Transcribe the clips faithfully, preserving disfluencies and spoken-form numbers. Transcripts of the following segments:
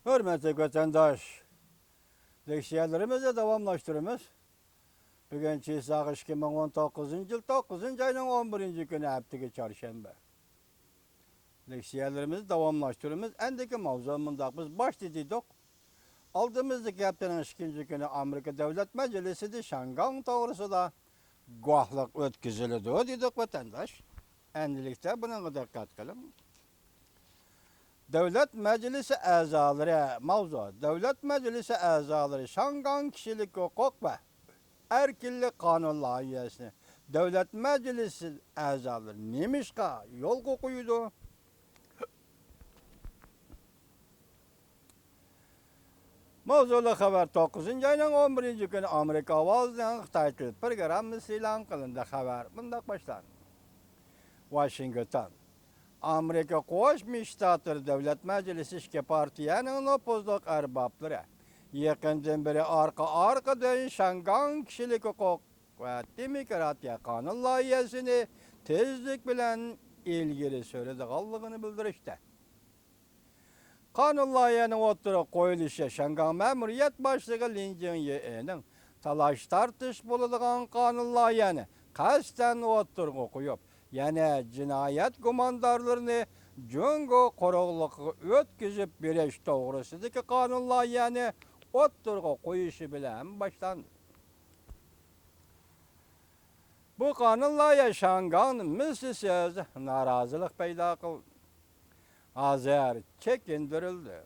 ھۆرمەتلىك ۋەتەنداش، لېكسىيەلىرىمىزنى داۋاملاشتۇرىمىز. بۈگۈن چىساغ ئىككى مىڭ ئون توققۇزىنچى يىل توققۇزىنچى ئاينىڭ ئون بىرىنچى كۈنى، ھەپتىگە چارشەنبە. لېكسىيەلىرىمىزنى داۋاملاشتۇرىمىز. ئەندىكى ماۋزۇ مۇنداق، بىز باشتا دېدۇق، ئالدىمىزدىكى ھەپتىنىڭ ئىككىنچى كۈنى ئامېرىكا دۆلەت مەجلىسىدە شياڭگاڭ توغرىسىدا گۇۋاھلىق ئۆتكۈزۈلىدۇ دېدۇق، ۋەتەنداش. ئەمدىلىكتە بۇنىڭغا دىققەت قىلىڭ. دۆلەت مەجلىسى ئەزالىرى، ماۋزۇ، دۆلەت مەجلىسى ئەزالىرى شياڭگاڭ كىشىلىك ھوقۇق ۋە ئەركىنلىك قانۇن لايىھەسىنى دۆلەت مەجلىسى ئەزالىرى نېمىشقا يولغا قويىدۇ؟ ماۋزۇلۇق خەۋەر. توققۇزىنچى ئاينىڭ ئون بىرىنچى كۈنى ئامېرىكا ئاۋازىنىڭ خىتاي تىل پروگراممىسى ئېلان قىلىندى. خەۋەر مۇنداق باشلاندى. ۋاشىنگتون. ئامېرىكا قوشما شتاتلىرى دۆلەت مەجلىسى ئىككى پارتىيەنىڭ نوپۇزلۇق ئەربابلىرى يېقىندىن بېرى ئارقا-ئارقىدىن شياڭگاڭ كىشىلىك ھوقۇق ۋە دېموكراتىيە قانۇن لايىھەسىنى تېزلىك بىلەن ئىلگىرى سۈرىدىغانلىقىنى بىلدۈرۈشتە. قانۇن لايىھەنىڭ ئوتتۇرىغا قويۇلۇشى شياڭگاڭ مەمۇرىيەت باشلىقى لىن جىڭيېنىڭ تالاش-تارتىش بولىدىغان قانۇن لايىھەنى قەستەن ئوتتۇرىغا قويۇپ، يەنە جىنايەت گۇماندارلىرىنى جۇڭگو قۇرۇقلۇقىغا ئۆتكۈزۈپ بېرىش توغرىسىدىكى قانۇن لايىھەنى ئوتتۇرىغا قويۇشى بىلەن باشلاندى. بۇ قانۇن لايىھە شياڭگاڭدا مىسلىسىز نارازىلىق پەيدا قىلدى. ھازىر چېكىندۈرۈلدى.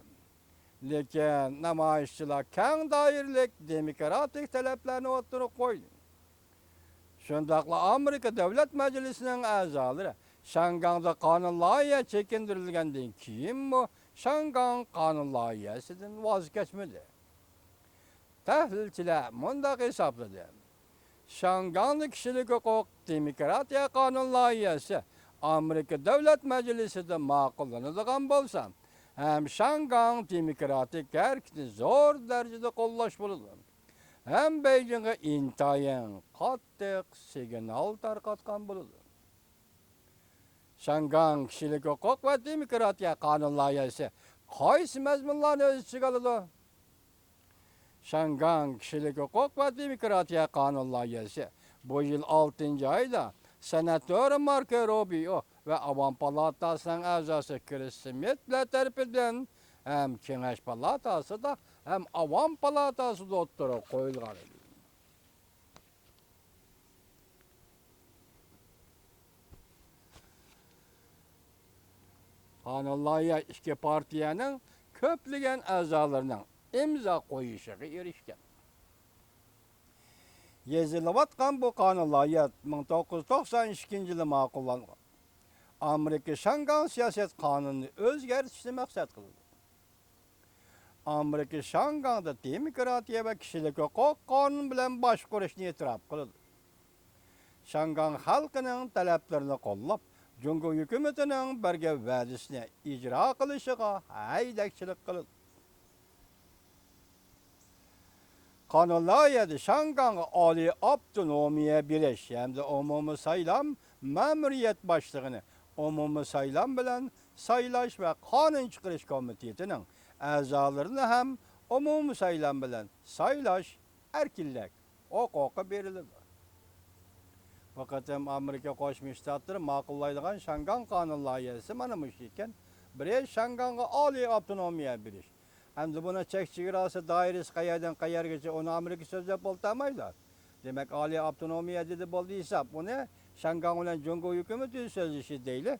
لېكىن نامايىشچىلار كەڭ دائىرىلىك دېموكراتىك تەلەپلەرنى ئوتتۇرىغا قويدى. شۇنداقلا ئامېرىكا دۆلەت مەجلىسىنىڭ ئەزالىرى شياڭگاڭدا قانۇن لايىھە چېكىندۈرۈلگەندىن كېيىنمۇ شياڭگاڭ قانۇن لايىھەسىدىن ۋاز كەچمىدى. تەھلىلچىلەر مۇنداق ھېسابلىدى: شياڭگاڭدا كىشىلىك ھوقۇق، دېموكراتىيە قانۇن لايىھەسى ئامېرىكا دۆلەت مەجلىسىدە ماقۇللىنىدىغان بولسا، ھەم شياڭگاڭ دېموكراتىك ھەرىكىتىنى زور دەرىجىدە قوللاش بولىدۇ، ھەم بېيجىڭغا ئىنتايىن قاتتىق سىگنال تارقاتقان بولىدۇ. شياڭگاڭ كىشىلىك ھوقۇق ۋە دېموكراتىيە قانۇن لايىھەسى قايسى مەزمۇنلارنى ئۆز ئىچىگە ئالىدۇ؟ شياڭگاڭ كىشىلىك ھوقۇق ۋە دېموكراتىيە قانۇن لايىھەسى بۇ يىل ئالتىنچى ئايدا سېناتور ماركو روبىيو ۋە ئاۋام پالاتاسىنىڭ ئەزاسى كرىس سمىتلەر تەرىپىدىن ھەم كېڭەش پالاتاسىدا، ھەم ئاۋام پالاتاسىدا ئوتتۇرىغا قويۇلغان ئىدى. قانۇن لايىھە ئىككى پارتىيەنىڭ كۆپلىگەن ئەزالىرىنىڭ ئىمزا قويۇشىغا ئېرىشكەن. يېزىلىۋاتقان بۇ قانۇن لايىھە مىڭ توققۇز يۈز توقسان ئىككىنچى يىلى ماقۇللانغان. ئامېرىكا شياڭگاڭ سىياسەت قانۇنىنى ئۆزگەرتىشنى مەقسەت قىلىدۇ. ئامېرىكا شياڭگاڭدا دېموكراتىيە ۋە كىشىلىك ھوقۇق قانۇن بىلەن باشقۇرۇشنى ئېتىراپ قىلىدۇ. شياڭگاڭ خەلقىنىڭ تەلەپلىرىنى قوللاپ، جۇڭگو ھۆكۈمىتىنىڭ بەرگەن ۋەدىسىنى ئىجرا قىلىشىغا ھەيدەكچىلىك قىلىدۇ. قانۇن لايىھەدە شياڭگاڭغا ئالىي ئاپتونومىيە بېرىش ھەمدە ئومۇمىي سايلام، مەمۇرىيەت باشلىقىنى ئومۇمىي سايلام بىلەن سايلاش ۋە قانۇن چىقىرىش كومىتېتىنىڭ ئەزالىرىنى ھەم ئومۇمىي سايلام بىلەن سايلاش ئەركىنلىك ھوقۇقى بېرىلىدۇ. بۇ قېتىم ئامېرىكا قوشما شتاتلىرى ماقۇللايدىغان شياڭگاڭ قانۇن لايىھەسى مانا مۇشۇ ئىكەن. بىرى، شياڭگاڭغا ئالىي ئاپتونومىيە بېرىش. ئەمدى بۇنىڭ چەك چېگراسى، دائىرىسى قەيەردىن قەيەرگىچە، ئۇنى ئامېرىكا سۆزلەپ بولالمايدۇ. دېمەك، ئالىي ئاپتونومىيە دېدى، بولدى ھېساب. ئۇنى شياڭگاڭ بىلەن جۇڭگو ھۆكۈمىتى سۆزلىشى دەيلى.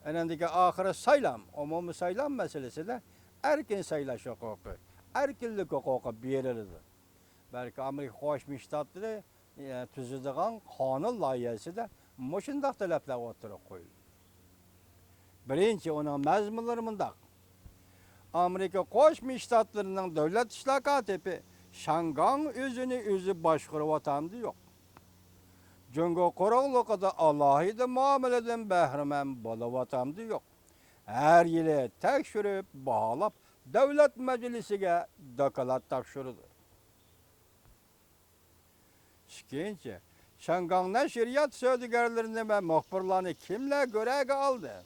ئەنەندىكى ئاخىرى سايلام، ئومۇمىي سايلام مەسىلىسىدە ئەركىن سايلاش ھوقۇقى، ئەركىنلىك ھوقۇقى بېرىلىدۇ. بەلكى ئامېرىكا قوشما شتاتلىرى، ئە، تۈزىدىغان قانۇن لايىھەسىدە مۇشۇنداق تەلەپلەر ئوتتۇرىغا قويۇلدى. بىرىنچى، ئۇنىڭ مەزمۇنلىرى مۇنداق: ئامېرىكا قوشما شتاتلىرىنىڭ دۆلەت ئىشلار كاتىپى شياڭگاڭ ئۆزىنى ئۆزى باشقۇرۇۋاتامدۇ يوق؟ جۇڭگو قۇرۇقلۇقىدا ئالاھىدە مۇئامىلىدىن بەھرىمەن بولۇۋاتامدۇ يوق؟ ھەر يىلى تەكشۈرۈپ، باھالاپ، دۆلەت مەجلىسىگە دوكلات تاپشۇرىدۇ. ئىككىنچى، شياڭگاڭ نەشرىيات سودىگەرلىرىنى ۋە مۇخبىرلارنى كىملەر گۆرەگە ئالدى؟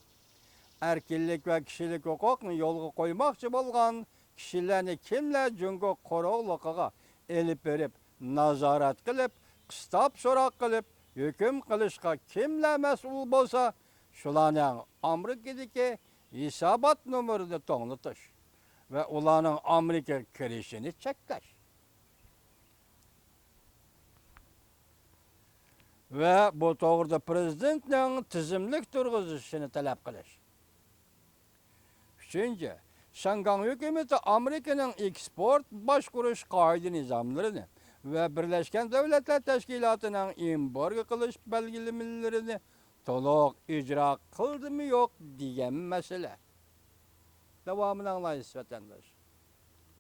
ئەركىنلىك ۋە كىشىلىك ھوقۇقنى يولغا قويماقچى بولغان كىشىلەرنى كىملەر جۇڭگو قورۇقلۇقىغا ئېلىپ بېرىپ، نازارەت قىلىپ، قىستاپ سوراق قىلىپ، ھۆكۈم قىلىشقا كىملەر مەسئۇل بولسا، شۇلارنىڭ ئامېرىكىدىكى ھېسابات نومۇرىنى توڭلىتىش ۋە ئۇلارنىڭ ئامېرىكىغا كىرىشىنى چەكلەش. ۋە بۇ توغرىدا پىرېزىدېنتنىڭ تىزىملىك تۇرغۇزۇشىنى تەلەپ قىلىش. ئۈچىنچى، شياڭگاڭ ھۆكۈمىتى ئامېرىكىنىڭ ئېكسپورت باشقۇرۇش قائىدە نىزاملىرىنى ۋە بىرلەشكەن دۆلەتلەر تەشكىلاتىنىڭ ئېمبارگو قىلىش بەلگىلىمىلىرىنى تولۇق ئىجرا قىلدىمۇ يوق دېگەن مەسىلە. داۋامىنى ئاڭلايسىز، ۋەتەنداش.